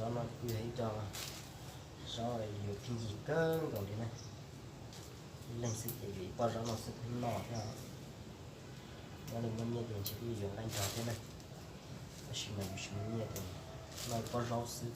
No kuj yog ib co zaub yuav pheej yig kawg nkaus li na. Ib leeg xwb ces yuav ib pob zaub no xwb pheej noj thiab. Nyob li muaj nyiaj ces ntshe kuj yuav nqaij nrog thiab na. Tab sis mas yus tsis muaj nyiaj ces noj ib pob zaub xwb.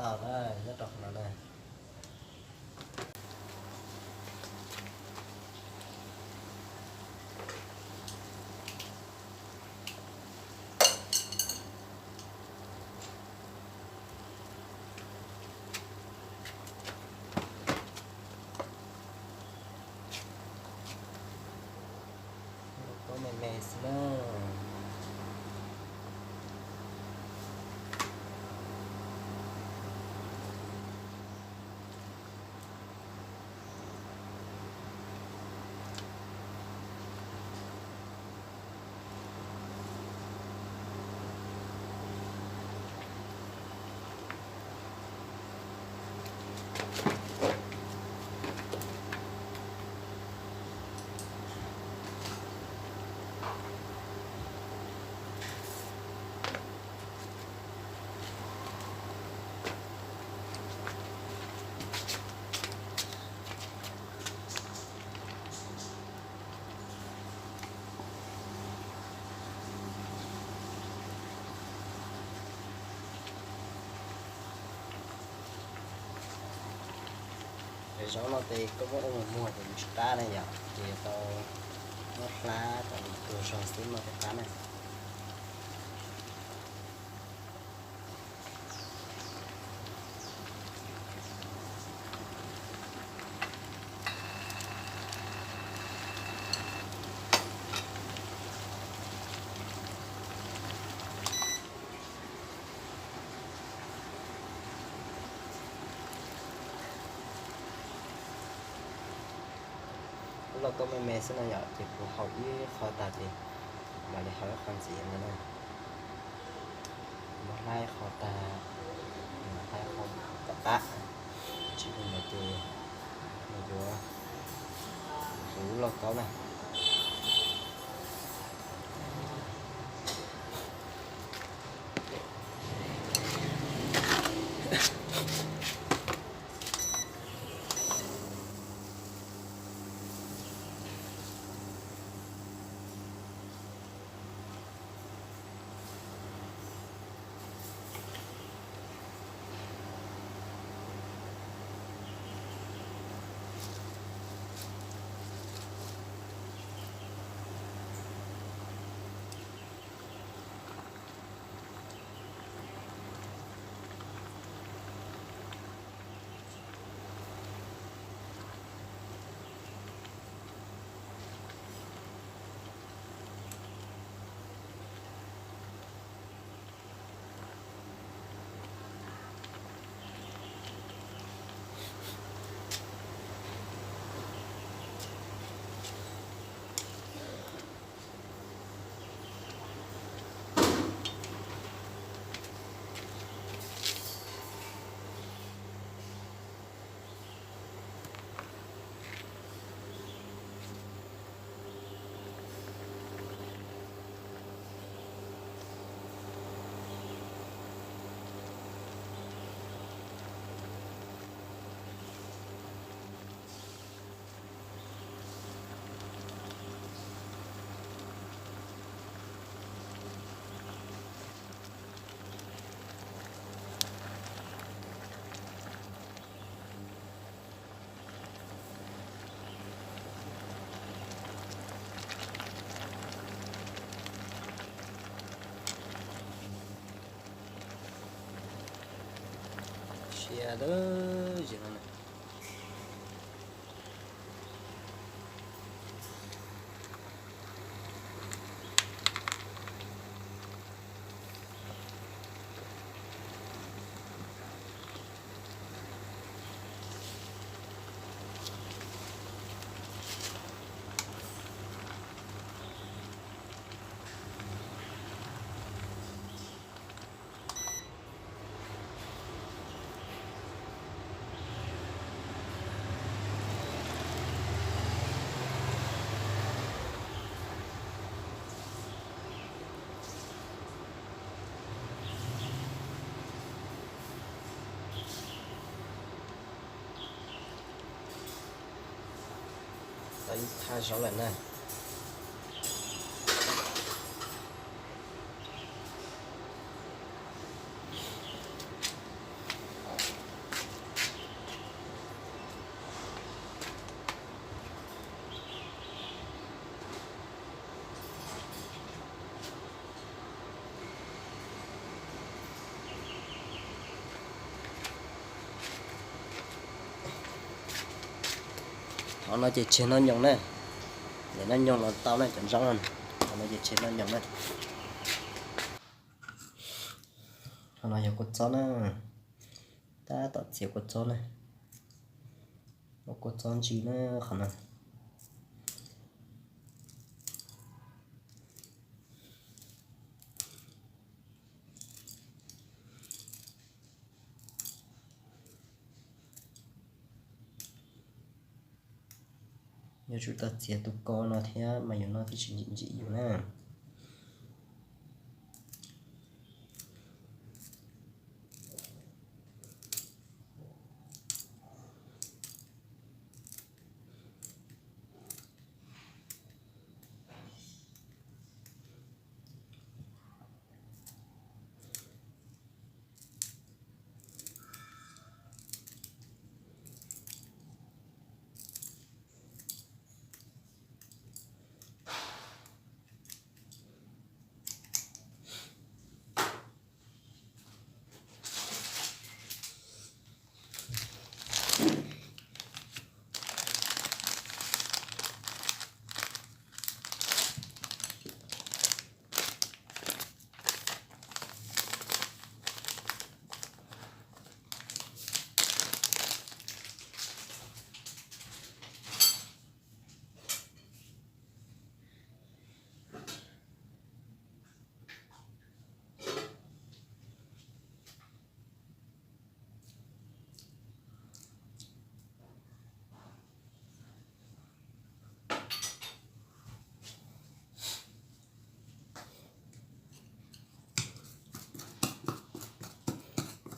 Tau na, nyob rau qhov no na. Los kov me me xwb na. Zaub no ces koj muab ua muag muag ces nws tsis qab na yom, ces yuav tau muab hlab kom nws tuag zog xwb no thiaj qab na. Kuv los kov me me xwb no yom, ces kuv hau ib qho tag ces mam li hau ib qho ntxiv no na. Kuv muab hlab ib qho tag, hlab ib qho tom qab, tsis li ntawd ces nws yuav huv lauj kaub na. Ntawd zem no na. Tau ib thaj zaub lawm na. Thaum no ces tseg noj nyoos na. Nim noj nyoos los tau na cov zaub no. Thaum no ces tseg noj nyoos na. Qhov no yog kua txob na. Tab tom txiav kua txob na. Ua kua txob ntsis na qhov no. Yuav tsum tau txiav tus ko no thiab mas yus noj thiaj tsis ntsim ntsim yus na.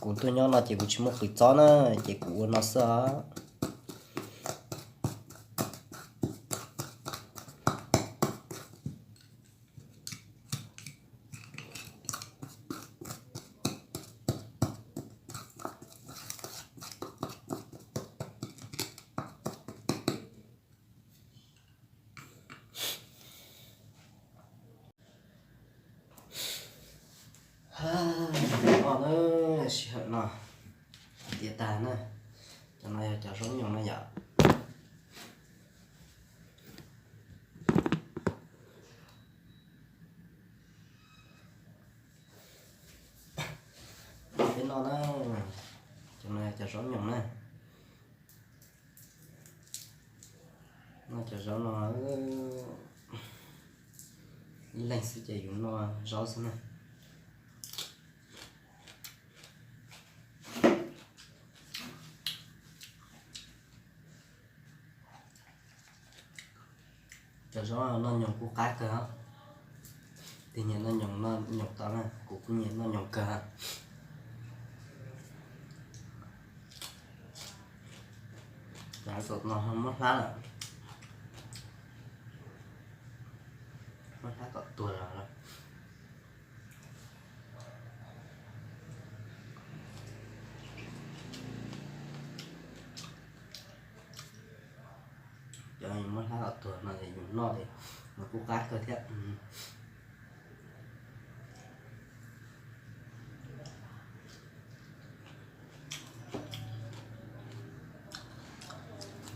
Kuv tuaj nyob no ces kuv tsis muaj qws txob na, ces kuv ua no xwb os. Noj na, sij hawm no tiav tag na. Cov no yog cov zaub nyoos na yom. Peb noj na, cov no yog cov zaub nyoos na. Noj cov zaub no ib leeg xwb ces yus noj zaub xwb na. Cov zaub noj nyoos kuj qab kawg. Tig nyiam noj nyoos, noj nyoos tau na, kuv kuj nyiam noj nyoos kawg. Cov zaub no muab hlab lawm, muab hlab kom tuag los. Cov muab hlab kom tuag no es yus noj ces nws kuj qab kawg thiab.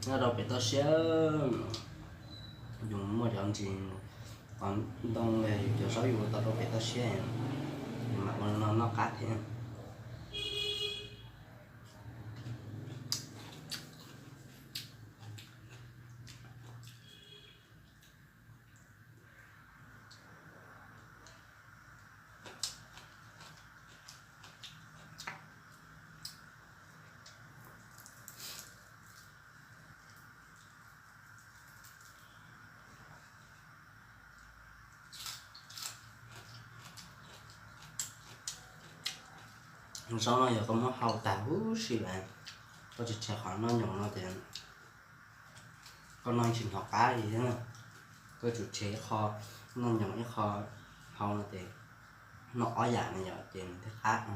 Nyob rau pem toj siab, yus muaj cov ntsis qos ntoo, yus cov zaub yus ua tau rau pem toj siab, yus mam ua no noj qab thiab. Zaub no yog koj muab hau tag huv si lawm, koj tsis tshev qhov noj nyoos no ces koj noj tsis hnov qab li thiab na. Koj tsum tshev ib qho noj nyoos ib qho hau no ces noj ob yam no yom ces nws thiaj qab.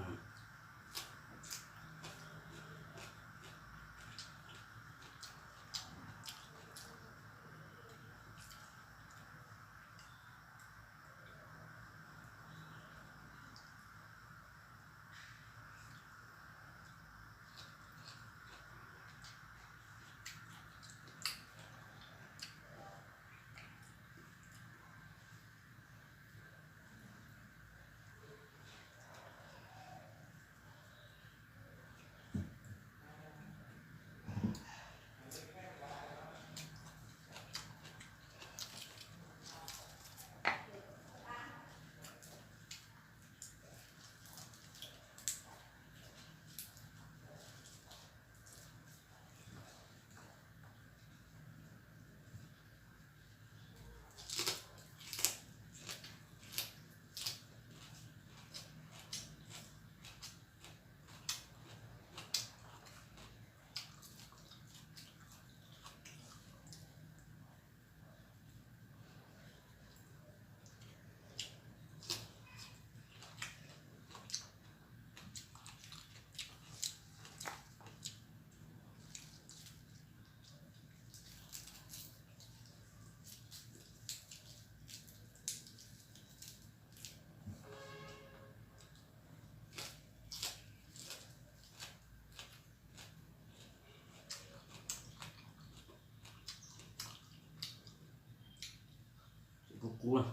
Kub kub.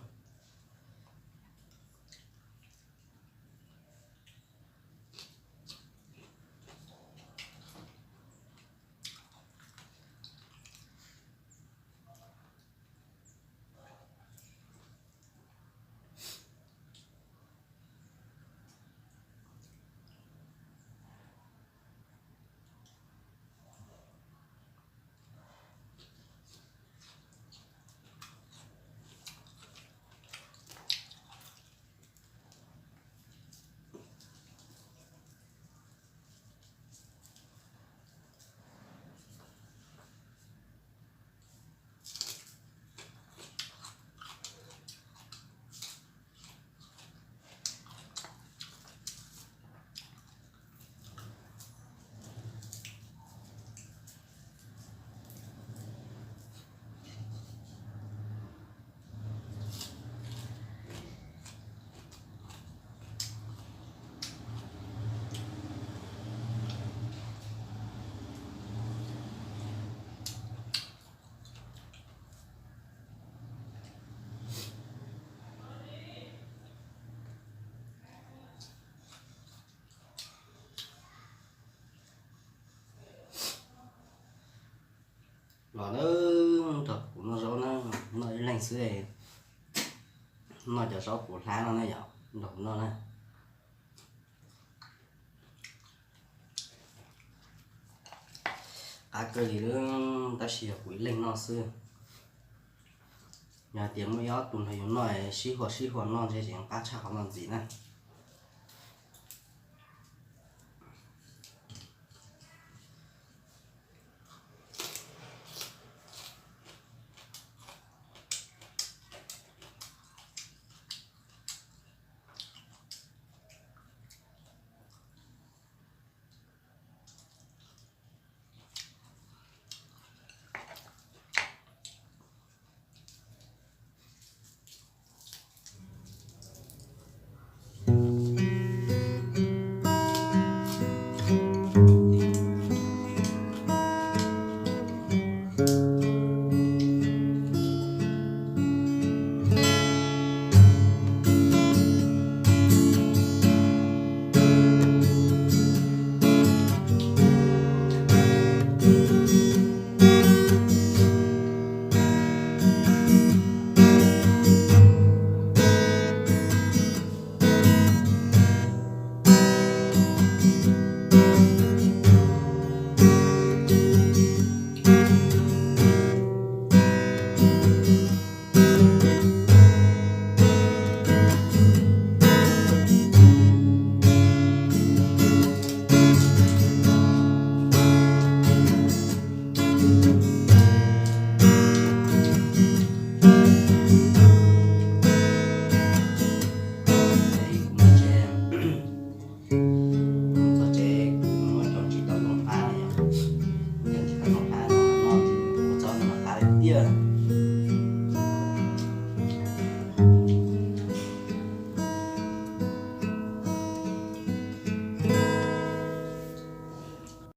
Los nawb, nrog kuv noj zaub na, noj ib leeg xwb, noj cov zaub kuv hlab no na yom, nrog kuv noj na. Qab kawg li, tab sis yog kuv ib leeg noj xwb. Yog hais tias muaj ib ob tug nrog yus noj, sib hua sib hua noj ntshe tseem qab tshaj qhov noj ntxiv na.